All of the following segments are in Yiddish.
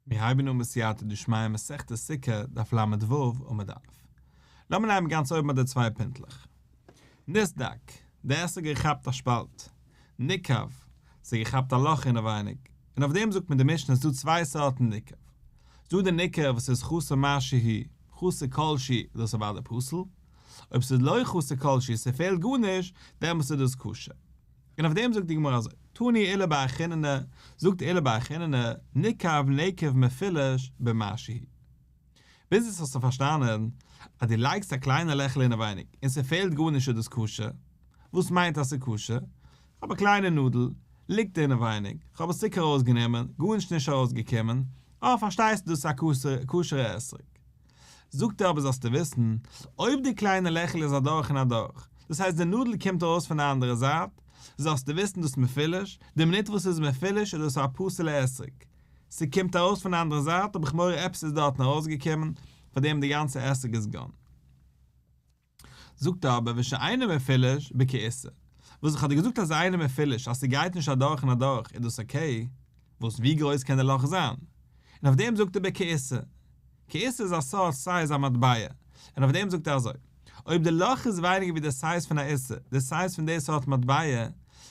מיר הייבן אן בסייעתא דשמיא מסכת סוכה, דף ל"ו, עמוד א'. לאמיר נעמען גאנץ אויבן ביי די צוויי פינטלעך. נסדק, דער אתרוג האט געכאפט א שפאלט. ניקב, ס'האט געכאפט א לאך אינעווייניג. און אויף דעם זאגט מיר די משנה ס'דא צוויי סארטן ניקב. ס'דא די ניקב וואס איז חסר משהו, חסר כל שהוא, דאס איז אוודאי פסול. אויב ס'איז לא חסר כל שהוא, ס'פעלט גארנישט, דעמאלטס איז דאס כשר. און אויף דעם זאגט די גמרא אזוי, תני עולא בר חיננא, זאגט עולא בר חיננא, ניקב נקב מפולש במשהו. ביז יעצט האסטו פארשטאנען אז דו לייגסט א קליינע לעכל אינעווייניג און ס'פעלט גארנישט איז דאס כשר, וואס מיינט אז ס'איז כשר? כ'האב א קליינע נאדל, ליגט אינעווייניג, כ'האב עס צוריק ארויסגענומען, גארנישט נישט ארויסגעקומען, אה פארשטייסטו דאס איז א כשר'ע אתרוג. זאגט ער אבער זאלסטו וויסן, אויב די קליינע לעכל איז אדורך און אדורך, דאס הייסט די נאדל קומט ארויס פון די אנדערע זייט, זאלסטו וויסן דאס מפולש, די מינוט וואס ס'איז מפולש איז דאס א פסול'ע אתרוג. ס'קומט ארויס פון די אנדערע זייט האב איך מורא עפעס איז דארטן ארויסגעקומען, פארדעם די גאנצע אתרוג איז gone. זאגט ער אבער ושאינו מפולש בכעיסה, וואס איך האב דיר געזאגט אז אינו מפולש אז ס'גייט נישט אדורך און אדורך איז דאס okay, וואס ווי גרויס קען די לאך זיין? און אויף דעם זאגט ער בכעיסה, כעיסה איז א סארט size א מטבע, און אויף דעם זאגט ער אזוי, אויב די לאך איז ווייניגער ווי די size פון א איסה, די size פון די סארט מטבע,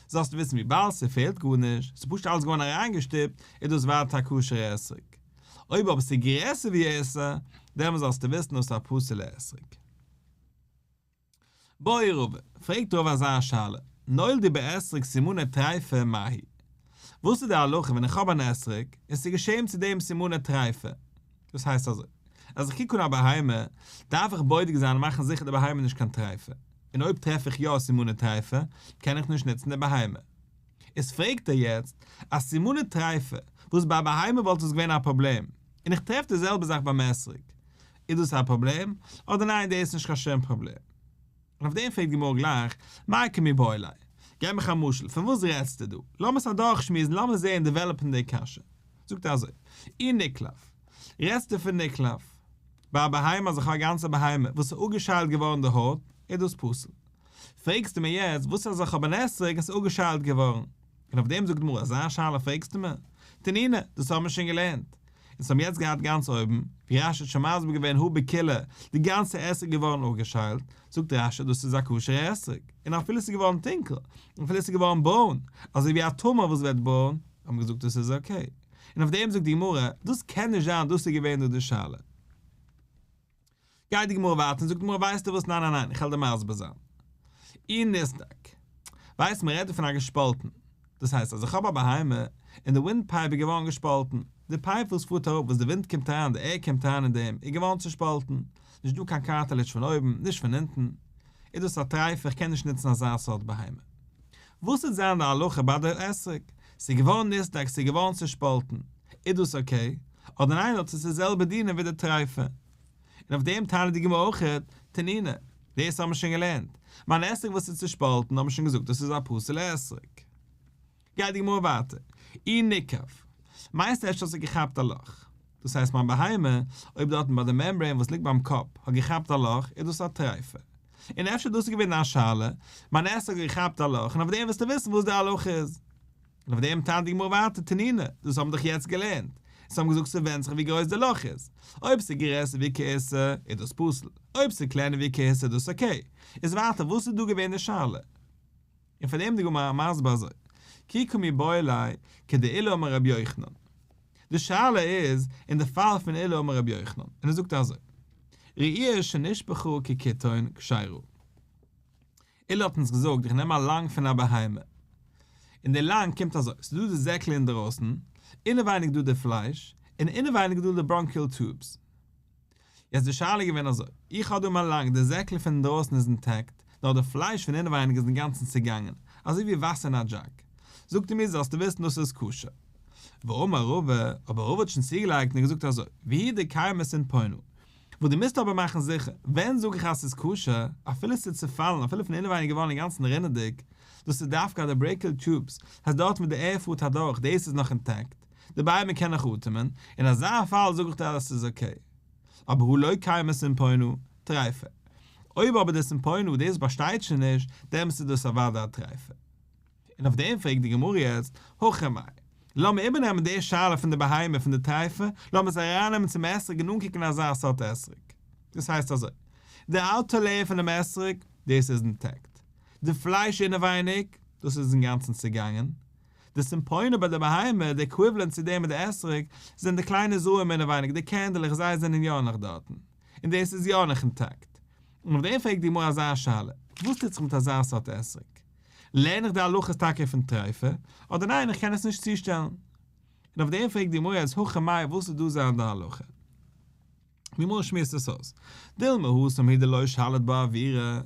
זאלסטו וויסן וויבאלד ס'פעלט גארנישט, ס'איז פשוט אלעס געווארן אריינגעשטופט, איז דאס ווייטער א כשר'ע אתרוג. אויב אבער ס'איז גרעסער ווי עיסה, דעמאלס זאלסטו וויסן דאס איז א פסול'ע אתרוג. בעי רבא, פרעגט רבא אזא שאלה, נולדו באתרוג סימני טריפה מהו? וואס איז די הלכה ווען איך האב אן אתרוג און ס'איז געשען צו דעם סימני טריפה? דאס הייסט אזוי, אז איך קוק אן א בהמה, דארף איך בודק זיין און מאכן זיכער די בהמה איז נישט קיין טריפה, און אויב טרעף איך יא סימני טריפה, קען איך נישט נוצן די בהמה. איז פרעגט ער יעצט, אז סימני טריפה, וואס ביי א בהמה וואלט עס געווען א פראבלעם, און איך טרעף די זעלבע זאך ביים אתרוג, איז דאס א פראבלעם, אדער ניין דאס איז נישט קיין שום פראבלעם? און אויף דעם פרעגט די גמרא גלייך, מאי קמיבעיא ליה? געב מיך א משל, פון וואס רעדסטו דא? לאמיר עס אדורכשמועסן, לאמיר זען develop ן די קשיא. זאגט ער אזוי, אי נקלף, רעדסטו פון נקלף? ביי א בהמה אז איך האב א גאנצע בהמה וואס איז אפגעשיילט געווארן די הויט, איז דאס פסול. פרעגסטו מיר יעצט וואס אז איך האב אן אתרוג און ס'איז אפגעשיילט געווארן? און אויף דעם זאגט די גמרא, אזא שאלה פרעגסטו מיר? תנינא, דאס האבן מיר שוין געלערנט. אונז האבן יעצט געהאט גאנץ אויבן, ווי רש"י האט שוין מסביר געווען הא בכולה, די גאנצע אתרוג געווארן אפגעשיילט, זאגט רש"י דאס איז א כשר'ע אתרוג, און אפילו ס'איז געווארן טונקל, אפילו ס'איז געווארן ברוין, אזוי ווי א תמר וואס ווערט ברוין, האבן מיר געזאגט דאס איז okay. און אויף דעם זאגט די גמרא, דאס קען נישט זיין דאס איז געווען דא די שאלה. גייט די גמרא ווייטער און זאגט די גמרא ווייסטו וואס ניין ניין ניין איך וועל דיר מסביר זיין. אי נסדק. ווייסט מען רעדט דא פון א געשפאלטן. דאס הייסט אז איך האב א בהמה און די wind pipe איז געווארן געשפאלטן. די pipe וואס פארט אראפ וואס די ווינט קומט אריין די air קומט אריין אין דעם איז געווארן צושפאלטן. נישט דא קיין cartilage פון אויבן נישט פון אונטן. איז דאס א טרייפה איך קען נישט נוצן אזא סארט בהמה. וואס וועט זיין די הלכה ביי די אתרוג? ס'איז געווארן נסדק ס'איז געווארן צושפאלטן. איז דאס okay? אדער ניין האט עס די זעלבע דינים ווי די טרייפה? און אויף דעם טענה'ט די גמרא אויכעט, תנינא, דאס האבן מיר שוין געלערנט, מיין אתרוג וואס איז צושפאלטן האבן מיר שוין געזאגט דאס איז א פסול'ע אתרוג. גייט די גמרא ווייטער, אי ניקב, מיינסט אפשר האט זיך געכאפט א לאך? דאס הייסט מיין בהמה, אויב דארטן ביי די membrane וואס ליגט ביים קאפ האט געכאפט א לאך, איז דאס א טרייפה. און אפשר דאס איז געווען דיין שאלה, מיין אתרוג האט געכאפט א לאך און אויף דעם ווילסטו וויסן וואס די הלכה איז. און אויף דעם טענה'ט די גמרא ווייטער תנינא, דאס האבן מיר דאך יעצט געלערנט, אונז האבן געזאגט ס'ווענדט זיך ווי גרויס די לאך איז, אויב ס'איז גרעסער ווי כעיסה איז דאס פסול, אויב ס'איז קלענער ווי כעיסה איז דאס okay, איז ווייטער וואס איז דא געווען די שאלה? און פאר דעם די גמרא מסביר אזוי, כי קמיבעיא ליה כדעולא אמר רבי יוחנן, די שאלה איז אין די פאל פון עולא אמר רבי יוחנן, און ער זאגט אזוי, ראיה שנשפכה כקיתון כשרה. עולא האט אונז געזאגט איך נעם א lung פון א בהמה, און די lung קומט אזוי, ס'איז דא די זעקל אינדערויסן, אינעווייניג דא די פלייש, און אינעווייניג דא די bronchial tubes. יעצט די שאלה איז געווען אזוי, איך האב דא מיין lung, די זעקל פון אינדרויסן איז intact, נאר די פלייש פון אינעווייניג איז אינגאנצן צעגאנגען, אזוי ווי וואסער אין א jug. זאגט ער מיר זאלסטו וויסן דאס איז כשר. ואמר רבא, אבער רבא האט שוין צוגעלייגט און געזאגט אזוי, והוא דקיימא סינפונא, וואס דו מוזט אבער מאכן זיכער, ווען זאג איך אז ס'איז כשר, אפילו ס'איז צעפאלן, אפילו פון אינעווייניג געווארן אינגאנצן רינעדיג, דאס איז דווקא די bronchial tubes, הייסט דארט וואו די air פארט אדורך, דאס איז נאך intact, די בהמה קען נאך אטעמען, אין אזא פאל זאג איך דיר אז ס'איז okay. אבער הא לא קיימא סינפונא, טריפה. אויב אבער די סינפונא, דאס באשטייט שוין נישט, דעמאלטס איז דאס אוודאי א טריפה. און אויף דעם פרעגט די גמרא יעצט, הכא מאי. לאמיר איבערנעמען די שאלה פון די בהמה פון די טריפה, לאמיר עס ארייננעמען צום אתרוג און אנקוקן אזא סארט אתרוג. דאס הייסט אזוי, די outer layer פונעם אתרוג, דאס איז intact. די פלייש אינעווייניג, דאס איז אינגאנצן צעגאנגען. די סימפונא ביי די בהמה, די equivalent צו דעם מיט די אתרוג, זענען די קליינע זרעים אינעווייניג, די קערנדלעך, זיי זענען יא נאך דארטן. און דאס איז יא נאך intact. און אויף דעם פרעגט די גמרא אזא שאלה, וואס טוט זיך מיט אזא סארט אתרוג? לערן איך די הלכות טאקע פון טריפה, אדער ניין איך קען עס נישט צושטעלן? און אויף דעם פרעגט די גמרא איז הכא מאי וואס איז דא זיין די הלכה? די גמרא שמועסט עס אויס, דילמא התם הוא דלא שליט ביה אוירא,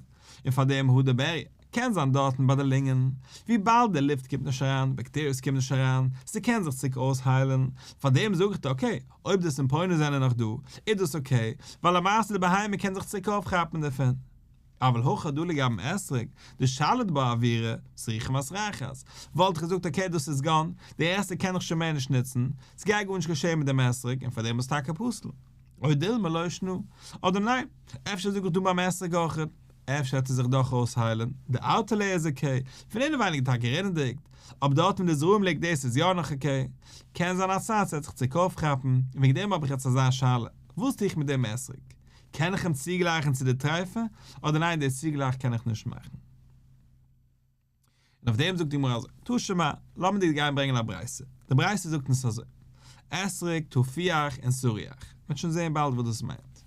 און פאר דעם הדר ברייה, קען זיין דארטן ביי די לונגען, וויבאלד די לופט קומט נישט אריין, באקטעריעס קומען נישט אריין, ס'קען זיך צוריק אויסהיילן, פאר דעם זאג איך דיר okay, אויב די סימפונא זענען נאך דא, איז דאס okay, ווייל למעשה די בהמה קען זיך צוריק אויפכאפן דערפון. אבל הכא דא לגבי אתרוג, דשליט ביה אוירא, סרוחה מסרחת, וואלט איך געזאגט okay דאס איז gone, די אתרוג קען איך שוין מער נישט נוצן, ס'גייט גארנישט געשען מיט דעם אתרוג און פאר דעם איז טאקע פסול. או דילמא לא שנא, אדער ניין, אפשר זאג איך דא ביים אתרוג אויך, אפשר וועט ער זיך דאך אויסהיילן, די outer layer איז okay, פון אינעווייניג טאקע רינענדיג, אבער דארט ווי די זרעים ליגט דאס איז יא נאך okay, קען זיין א צייט ס'וועט זיך צוריק אויפכאפן, און וועגן דעם האב איך יעצט אזא שאלה, וואס טו איך מיט דעם אתרוג? קען איך אים צוגלייכן צו די טריפה, אדער ניין די צוגלייך קען איך נישט מאכן? און אויף דעם זאגט די גמרא אזוי, תא שמע, לאמיר דיר גיין ברענגען א ברייתא, די ברייתא זאגט אונז אזוי, אתרוג, תפוח און סריח, מ'וועט שוין זען באלד וואס דאס מיינט.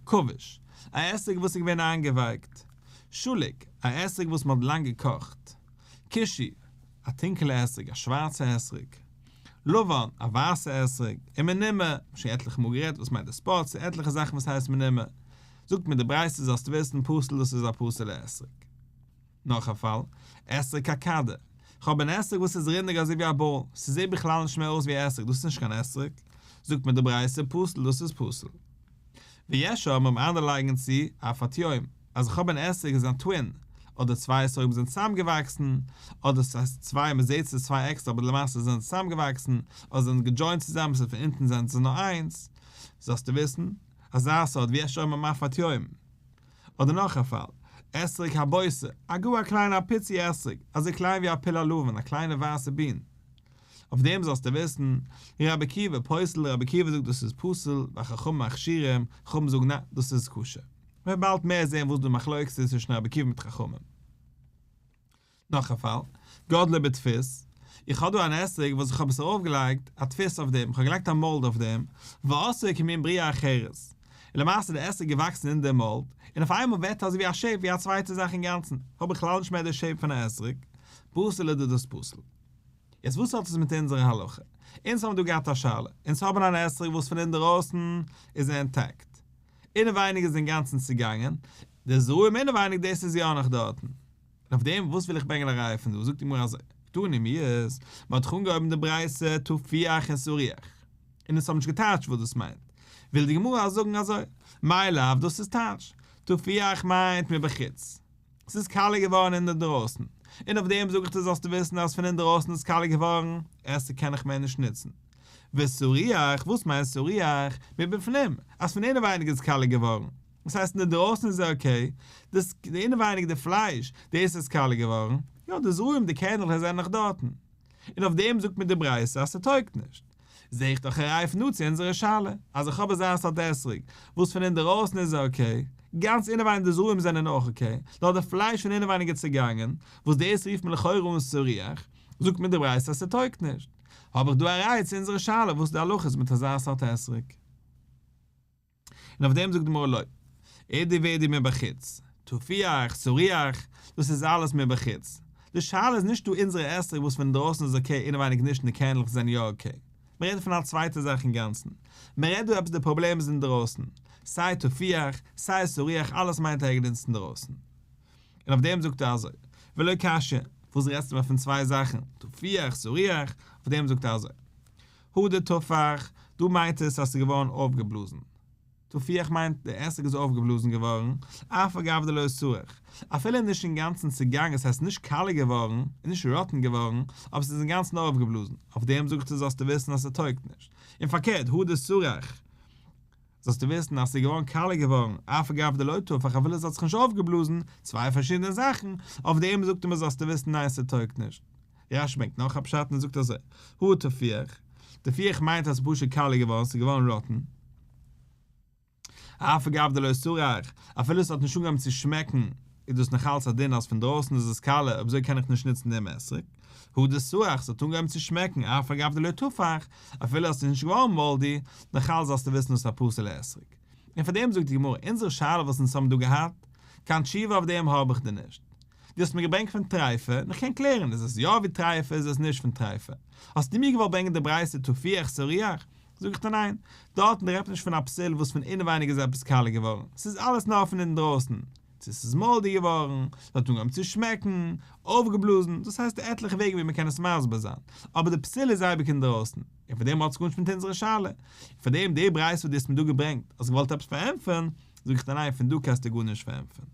כבוש, א אתרוג וואס איז געווען איינגעווייקט. שלוק, א אתרוג וואס מ'האט לאנג געקאכט. כושי, א טונקעלע אתרוג, א שווארצע אתרוג. לבן, א ווייסע אתרוג. און מנומר, שוין עטליכע מאל גערעדט וואס מיינט די spots, ס'איז עטליכע זאכן וואס הייסט מנומר. זאגט מיר די ברייתא זאלסטו וויסן פסול דאס איז א פסול'ע אתרוג. נאך א פאל, אתרוג ככדור. כ'האב אן אתרוג וואס איז רינדיג אזוי ווי א באל, ס'זעט בכלל נישט מער אויס ווי אתרוג, דאס איז נישט קיין אתרוג. זאגט מיר די ברייתא פסול דאס איז פסול. ויש אומרים אנדערע לייגן צו, אף התאום, אז איך האב אן אתרוג איז א twin, אדער צוויי אתרוגים זענען צוזאמגעוואקסן, אדער ס'הייסט צוויי מ'זעט ס'איז צוויי עקסטער אבער למעשה זענען זיי צוזאמגעוואקסן, אדער זענען גע join ט צוזאמען ס'איז פון אונטן זענען זיי נאר איינס, זאלסטו וויסן, אזא סארט ויש אומרים אף התאום. אדער נאך א פאל, אתרוג הבוסר, א גאר א קליינע א פיצי אתרוג, אזוי קליין ווי א פיל הלבן, א קליינע ווייסע bean. אויף דעם זאלסטו וויסן, רבי עקיבא פוסל, רבי עקיבא זאגט דאס איז פסול, וחכמים מכשירים, חכמים זאגן ניין, דאס איז כשר. מ'וועט באלד מער זען וואס די מחלוקת איז צווישן רבי עקיבא מיט חכמים. נאך א פאל, גדלו בדפוס, איך האב דא אן אתרוג וואס איך האב עס ארויפגעלייגט א דפוס אויף דעם, איך האב געלייגט א mold אויף דעם, ועשאו כמין בריאה אחרת, און למעשה איז די אתרוג געוואקסן אין די mold, און אויף איינמאל ווערט אזוי ווי א shape ווי א צווייטע זאך אינגאנצן, האב בכלל נישט מער די shape פון א אתרוג, פסול איז דאס פסול. יעצט וואס האט עס מיט אונזערע הלכה? אונז האבן דא געהאט א שאלה, אונז האבן אן אתרוג וואס פון אינדערויסן איז ער intact, אינעווייניג איז אינגאנצן צוגאנגען, די זרעים אינעווייניג דאס איז יא נאך דארטן. און אויף דעם וואס וויל איך ברענגען א ראיה פון דא, זאגט די גמרא אזוי, קתני מיהת, מען האט דאך אנגעהויבן די ברייתא תפוח און סריח, און עס האבן נישט געטייטשט וואס דאס מיינט, וויל די גמרא זאגן אזוי, מאי לאו דאס איז טייטש, תפוח מיינט מבחוץ, ס'איז קאלע געווארן אינדערדרויסן, און אויף דעם זאג איך דיר זאלסטו וויסן אז פון אינדערויסן איז קאלע געווארן, אתרוג קען איך מער נישט נוצן. וסריח, וואס מיינט סריח? מבפנים, אז פון אינעווייניג איז קאלע געווארן. דאס הייסט אינדערויסן איז ער okay, דאס אינעווייניג די פלייש, דאס איז קאלע געווארן, יא די זרעים די קערנדלעך זענען נאך דארטן. און אויף דעם זאגט מיר די ברייתא אז ס'טויגט נישט. זעה איך דאך א ראי' פון דא צו אונזערע שאלה, אז איך האב אזא סארט אתרוג, וואס פון אינדערויסן איז ער okay, גאנץ אינעווייניג די זרעים זענען אויך okay, נאר די פלייש פון אינעווייניג איז צעגאנגען, וואס דאס רופט מען לכאורה אן סריח, זאגט מיר די ברייתא אז ס'טויגט נישט. האב איך דא א ראי' צו אונזערע שאלה וואס די הלכה איז מיט אזא סארט אתרוג. און אויף דעם זאגט די גמרא לא. אידי ואידי מבחוץ. תפוח, סריח, דאס איז אלעס מבחוץ. די שאלה איז נישט דא אונזערע אתרוג וואס פון אינדרויסן איז okay אינעווייניג נישט און די קערנלעך זענען יא okay. מען רעדט פון א צווייטע זאך אינגאנצן. מען רעדט דא עפעס די פראבלעם איז אינדרויסן. סיי תפוח, סיי סריח אלעס מיינט ערגעץ אינדרויסן. און אויף דעם זאגט ער אזוי, ולא קשיא, וואס רעדסטו מיר פון צוויי זאכן, תפוח, סריח, אויף דעם זאגט ער אזוי. הא דתפח, דא מיינט עס אז ס'איז געווארן אויפגעבלאזן. תפוח מיינט די אתרוג איז אויפגעבלאזן געווארן, אף על גב דלא סרח, אפילו נישט אינגאנצן צעגאנגען ס'הייסט נישט קאלע געווארן און נישט rotten געווארן, אבער ס'איז אינגאנצן אויפגעבלאזן, אויף דעם זאגט ער זאלסטו וויסן אז ס'טויגט נישט, און פארקערט הא דסרח, זאלסטו וויסן אז ס'איז געווארן קאלע געווארן, אף על גב דלא תפח אפילו ס'האט זיך נישט אויפגעבלאזן, צוויי פארשידענע זאכן, אויף דעם זאגט ער מיר זאלסטו וויסן ניין ס'טויגט נישט. רש"י ברענגט נאך א פשט און זאגט אזוי, הא תפיח, תפיח מיינט אז ס'איז פשוט קאליע געווארן, ס'איז געווארן ראטן. אף על גב דלא סרח, אפילו עס האט נישט אנגעהויבן צו שמעקן, איז דאס נאך אלץ א דין אז פון דרויסן איז עס קאליע, אויב אזוי קען איך נישט נוצן דעם אתרוג. הא דסרח, עס האט אנגעהויבן צו שמעקן, אף על גב דלא תפח, אפילו עס איז נישט געווארן מאלדי, נאך אלץ זאלסטו וויסן דאס איז א פסול'ע אתרוג. און פאר דעם זאגט די גמרא, אונזערע שאלה וואס אונז האבן דא געהאט, קיין תשובה אויף דעם האב איך דיר נישט. דו האסט מיר געברענגט פון טריפה, און איך קען קלערן, איז עס יא ווי טריפה, איז עס נישט פון טריפה. האסטו מיר געוואלט ברענגען די ברייתא תפיח סריח? זאג איך דיר ניין, דארטן רעדט מען נישט פון א פסול וואס פון אינעווייניג איז עפעס קאליע געווארן, ס'איז אלעס נאר פון אינדרויסן, צו ס'איז מאלדי געווארן, ס'האט אנגעהויבן צו שמעקן, אויפגעבלאזן, דאס הייסט די עטליכע וועגן ווי מ'קען עס מסביר זיין, אבער די פסול איז אייביג אינדרויסן, און פאר דעם האט עס גארנישט מיט אונזערע שאלה, און פאר דעם די ברייתא וואס דו האסט מיר דא געברענגט, האסט געוואלט עפעס פארענטפערן, זאג איך דיר ניין, פון דא קענסטו גארנישט פארענטפערן.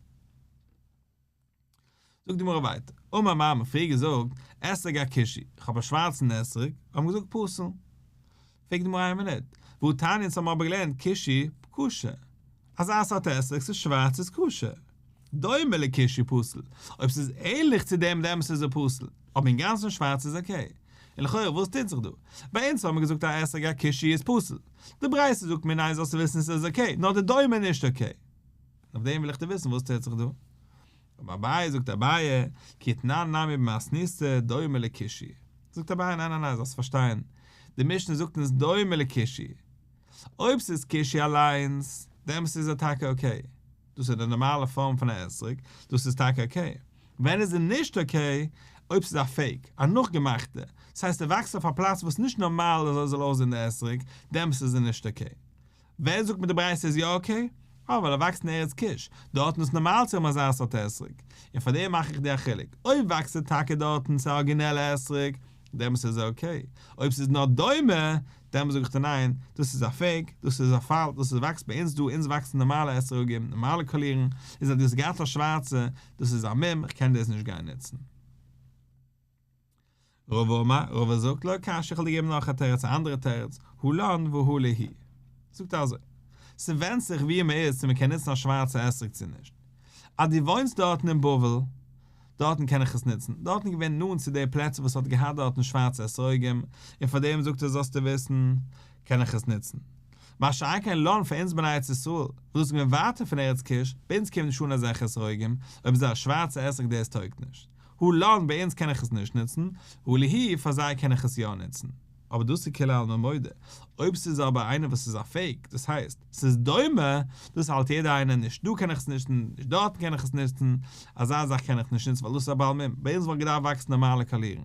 זאגט די גמרא ווייטער, אמר מר, מ'האט פריער געזאגט, אתרוג הכושי, איך האב א שווארצן אתרוג, האט מען געזאגט פסול. פרעגט די גמרא איין מינוט, והא תניא אונז האבן אבער געלערנט כושי כשר, אזא סארט אתרוג ס'איז שווארץ איז כשר, דומה לכושי פסול, אויב ס'איז ענליך צו דעם דעמאלס איז ער פסול, אבער אינגאנצן שווארץ איז אקעי. און לכאורה וואס טוט זיך דא? ביי אונז האבן מיר געזאגט א אתרוג הכושי איז פסול, די ברייתא זאגט מיר ניין זאלסטו וויסן ס'איז אקעי, נאר די דומה איז נישט אקעי. אויף דעם וויל איך דיר וויסן וואס טוט זיך דא. אמר אביי זאגט אביי, כי תנן נמי במתניתא דומה לכושי. זאגט אביי ניין ניין ניין זאלסט פארשטיין, די משנה זאגט אונז דומה לכושי. אויב ס'איז כושי אליינס, דעמאלס איז ער טאקע אקעי. דאס איז די נארמאלע פארם פון א אתרוג, דאס איז טאקע אקעי. ווען איז ער נישט אקעי? אויב ס'איז א פעיק, א נאכגעמאכטע, דאס הייסט ער וואקסט אויף א פלאץ וואס נישט נארמאל אזוי זאל אויסזען די אתרוג, דעמאלס איז ער נישט אקעי. ווער זאגט מיר די ברייתא איז יא אקעי? אה ווייל ער וואקסט אין ארץ כוש, דארטן איז נארמאל צו האבן אזא סארט אתרוג, און פאר דעם מאך איך דיר א חילוק, אויב וואקסט ער טאקע דארטן ס'איז א ארגינעלע אתרוג, דעמאלס איז ער אקעי, אויב ס'איז נאר דומה, דעמאלס זאג איך דיר ניין, דאס איז א פעיק, דאס איז א פאלש, דאס איז וואקסט ביי אונז דא, אונז וואקסן נארמאלע אתרוגים, נארמאלע קאלירן, איז אז דו האסט געהאט א שווארצע, דאס איז א מום, איך קען דאס נישט גיין נוצן. רבא אמר, רבא זאגט לא קשיא איך וועל דיר געבן נאך א תירוץ א אנדערע תירוץ, הא לן והא להו. זאגט ער אזוי, ס'ווענדט זיך וואו מ'איז צו מ'קען נוצן א שווארצע אתרוג צו נישט. אז דו וואוינסט דארטן אין בבל, דארטן קען איך עס נוצן, דארטן איז געווען נאנט צו די פלעצער וואס האט געהאט דארטן שווארצע אתרוגים, און פאר דעם זאגט ער זאלסטו וויסן, קען איך עס נוצן. מה שאין כן לן פאר אונז בני ארץ ישראל, וואס דאס איז געווען ווייטער פון ארץ כוש, ביי אונז קומט נישט אן אזעלכע אתרוגים, אויב איז א שווארצע אתרוג דאס טויגט נישט. הא לן ביי אונז קען איך עס נישט נוצן, הא להו פאר זיי קען איך עס יא נוצן. אבער דאס איז כולי עלמא מודה. אויב ס'איז אבער איינער וואס איז א פעיק, דאס הייסט, ס'איז דומה, דאס האלט יעדער איינער, נישט דא קען איך עס נוצן, נישט דארטן קען איך עס נוצן, אזא זאך קען איך נישט נוצן ווייל דאס איז א בעל מום, ביי אונז וואלט געדארפט וואקסן נארמאלע קאלירן.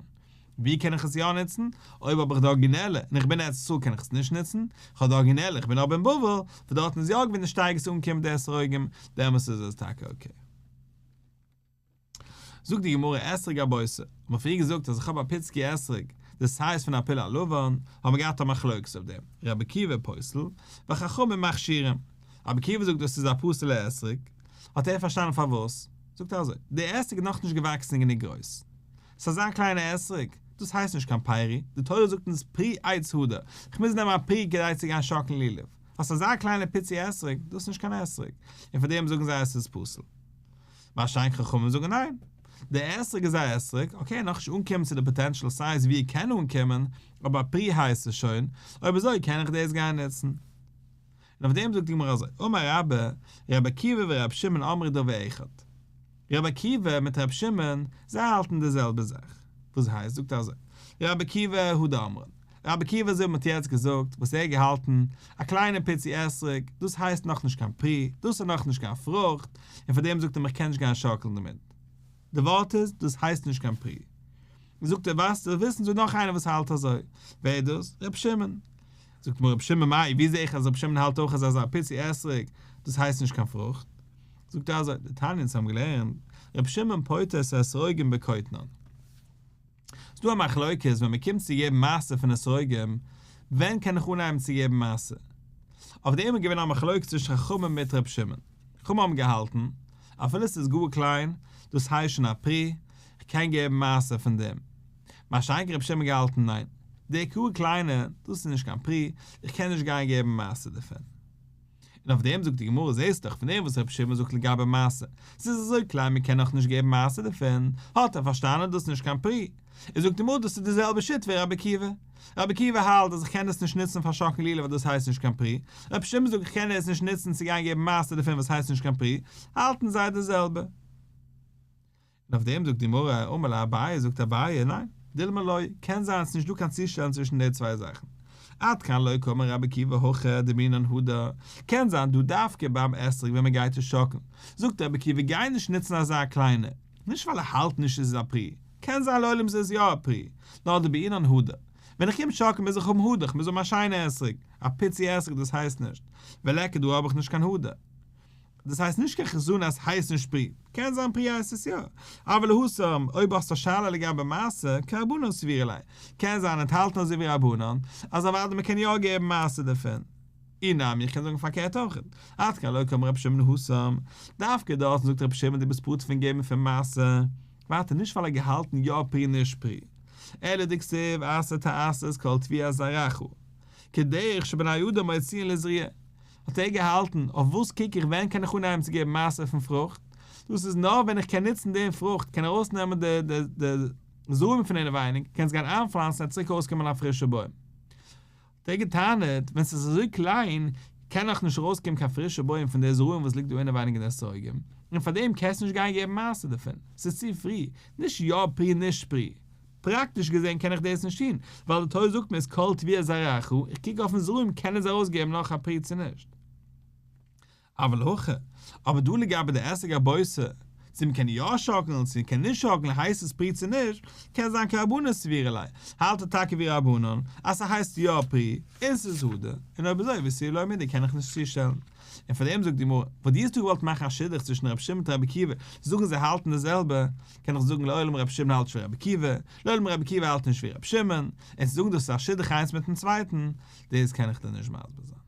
ווי קען איך עס יא נוצן? אויב האב איך די ארגינעלע און איך בין אין ארץ ישראל קען איך עס נישט נוצן, איך האב די ארגינעלע איך בין אבער אין בבל, וואו דארטן איז יא געווען די שטייגער צו אנקומען די אתרוגים, דעמאלס איז עס טאקע אקעי. זאגט די גמרא אתרוג הבוסר, האט מען פריער געזאגט אז איך האב א פיצקי אתרוג די סייז פון א פיל הלבן, האבן מיר געהאט א מחלוקת אויף דעם, רבי עקיבא פוסל, וחכמים מכשירים, רבי עקיבא זאגט דאס איז א פסול'ע אתרוג, האט ער פארשטאנען פארוואס, זאגט ער אזוי, די אתרוג איז נאכנישט געוואקסן גענוג גרויס, ס'איז אזא קליינע אתרוג, דאס הייסט נישט קיין פרי, די תורה זאגט אונז פרי עץ הדר, איך מוז נעמען א פרי כדי צו גיין שאקלן לולב, האסט אזא קליינע פיצי אתרוג, דאס איז נישט קיין אתרוג, און פאר דעם זאגן זיי אז ס'איז פסול. מה שאין כן חכמים זאגן ניין, די אתרוג איז א אתרוג, אקעי נאכנישט אנקומען צו די פאטענשעל סייז ווי ער קען אנקומען, אבער א פרי הייסט עס שוין, אויב אזוי קען איך דאס גיין נוצן. און אויף דעם זאגט די גמרא אזוי, אמר רבה, רבי עקיבא ורבי שמעון אמרו דבר אחד. רבי עקיבא מיט רבי שמעון, זיי האלטן די זעלבע זאך. וואס הייסט? זאגט ער אזוי, רבי עקיבא הא דאמרן, רבי עקיבא אזוי ווי מ'האט יעצט געזאגט, וואס ער האט געהאלטן, א קליינע פיצי אתרוג, דאס הייסט נאכנישט קיין פרי, דאס איז נאכנישט קיין פרוכט, און פאר דעם זאגט ער איך קען נישט גיין שאקלן דערמיט. די ווארט איז, דאס הייסט נישט קיין פרי. זאגט ער, וואס זאלסטו וויסן, ס'דא נאך איינער וואס האלט אזוי. ווער איז דאס? רבי שמעון. זאגט מיר רבי שמעון מאי, ווי זע איך אז רבי שמעון האלט אויך אז אזא פיצי אתרוג, דאס הייסט נישט קיין פרוכט? זאגט ער אזוי, דתניא אונז האבן געלערנט, רבי שמעון פוטר את האתרוגים בקוטנן. ס'דא א מחלוקת ווען מ'קומט צו געבן מעשר פון אתרוגים, ווען קען איך אנהייבן צו געבן מעשר? אויף דעם איז געווען א מחלוקת צווישן חכמים מיט רבי שמעון. חכמים האבן געהאלטן, אפילו ס'איז גאר קליין, דאס הייסט שוין א פרי, כ'קען געבן מעשר פון דעם. מה שאין כן רבי שמעון געהאלטן ניין, די גאר קליינע, דאס איז נישט קיין פרי, איך קען נישט גיין געבן מעשר דערפון. און אויף דעם זאגט די גמרא זעסט דאך פון דעם וואס רבי שמעון זאגט לגבי מעשר, ס'איז אזוי קליין מען קען נאך נישט געבן מעשר דערפון, האט ער פארשטאנען דאס איז נישט קיין פרי. און זאגט די גמרא דאס איז די זעלבע שיטה ווי רבי עקיבא. רבי עקיבא האלט אז איך קען עס נישט נוצן פאר שאקלען לולב ווייל דאס הייסט נישט קיין פרי, רבי שמעון זאגט איך קען עס נישט נוצן צו גיין געבן מעשר דערפון וואס הייסט נישט קיין פרי, האלטן זיי די זעלבע. און אויף דעם זאגט די גמרא, אמר ליה אביי, זאגט אביי, ניין, דילמא לא, קען זיין עס איז נישט דא קיין צושטעלן צווישן די צוויי זאכן. עד כאן לא קאמר רבי עקיבא הכא דבעינן הדר, קען זיין דא דווקא ביים אתרוג ווען מען גייט עס שאקלן, זאגט רבי עקיבא גיי נישט נוצן אזא קליינע, נישט ווייל ער האלט נישט עס איז א פרי, קען זיין לעולם ס'איז יא א פרי, נאר דבעינן הדר. ווען איך קום שאקלן מוז איך האבן הדר, כ'מוז האבן א שיינע אתרוג, א פיצי אתרוג דאס הייסט נישט, וליכא דא האב איך נישט קיין הדר. דאס הייסט נישט קיין חזון אז ס'הייסט נישט פרי, קען זיין פרי הייסט עס יא, אבל התם, אויב האסט א שאלה לגבי מעשר, כרבנן סבירא ליה, קען זיין ער וועט האלטן אזוי ווי רבנן, אז אוודאי מ'קען יא געבן מעשר דערפון. אי נמי, איך קען זאגן פארקערט אויך, עד כאן לא קאמר רבי שמעון התם, דווקא דארטן זאגט רבי שמעון דו ביסט פטור פון געבן פון מעשר, ווייטער נישט ווייל ער האט געהאלטן יא פרי נישט פרי, אלא דכתיב עשר תעשר את כל תבואת זרעך, כדרך שבני אדם מוציאין לזריעה, האט ער געהאלטן, אויף וואס קוק איך ווען קען איך אנהייבן צו געבן מעשר פון פרוכט, דאס איז נאר ווען איך קען נוצן דעם פרוכט, קען ארויסנעמען די די זרעים פון אינעווייניג, קען עס גיין איינפלאנצן און צוריק ארויסקומען א פרישע בוים. האט ער געטענה'ט, ווען ס'איז אזוי קליין, קען נאך נישט ארויסקומען קיין פרישע בוים פון די זרעים וואס ליגט דא אינעווייניג אין די אתרוגים, און פאר דעם קענסטו נישט גיין געבן מעשר דערפון, ס'איז צו פרי, נישט יא פרי נישט פרי, פראקטיש געזען קען איך דאס נישט טון, ווייל די תורה זאגט מיר את כל תבואת זרעך, איך קוק אויפן זרעים קען עס ארויסגעבן נאך א פרי צו נישט. אבל הכא, אבער דא לגבי די אתרוג הבוסר, צו מ'קען יא שאקלן צו מ'קען נישט שאקלן הייסט עס פרי צו נישט, קען זיין כרבנן סבירא ליה, האלט ער טאקע ווי רבנן אז ס'הייסט יא פרי און ס'איז הדר, און אויב אזוי ותו לא מידי קען איך נישט צושטעלן. און פאר דעם זאגט די גמרא, וואס דו האסט דא געוואלט מאכן א שידוך צווישן רבי שמעון מיט רבי עקיבא, זאגן זיי האלטן די זעלבע, קען איך זאגן לעולם רבי שמעון האלט נישט ווי רבי עקיבא, לעולם רבי עקיבא האלט נישט ווי רבי שמעון, און צו זאגן דאס איז א שידוך איינס מיטן צווייטן, דאס קען איך דיר נישט מסביר זיין.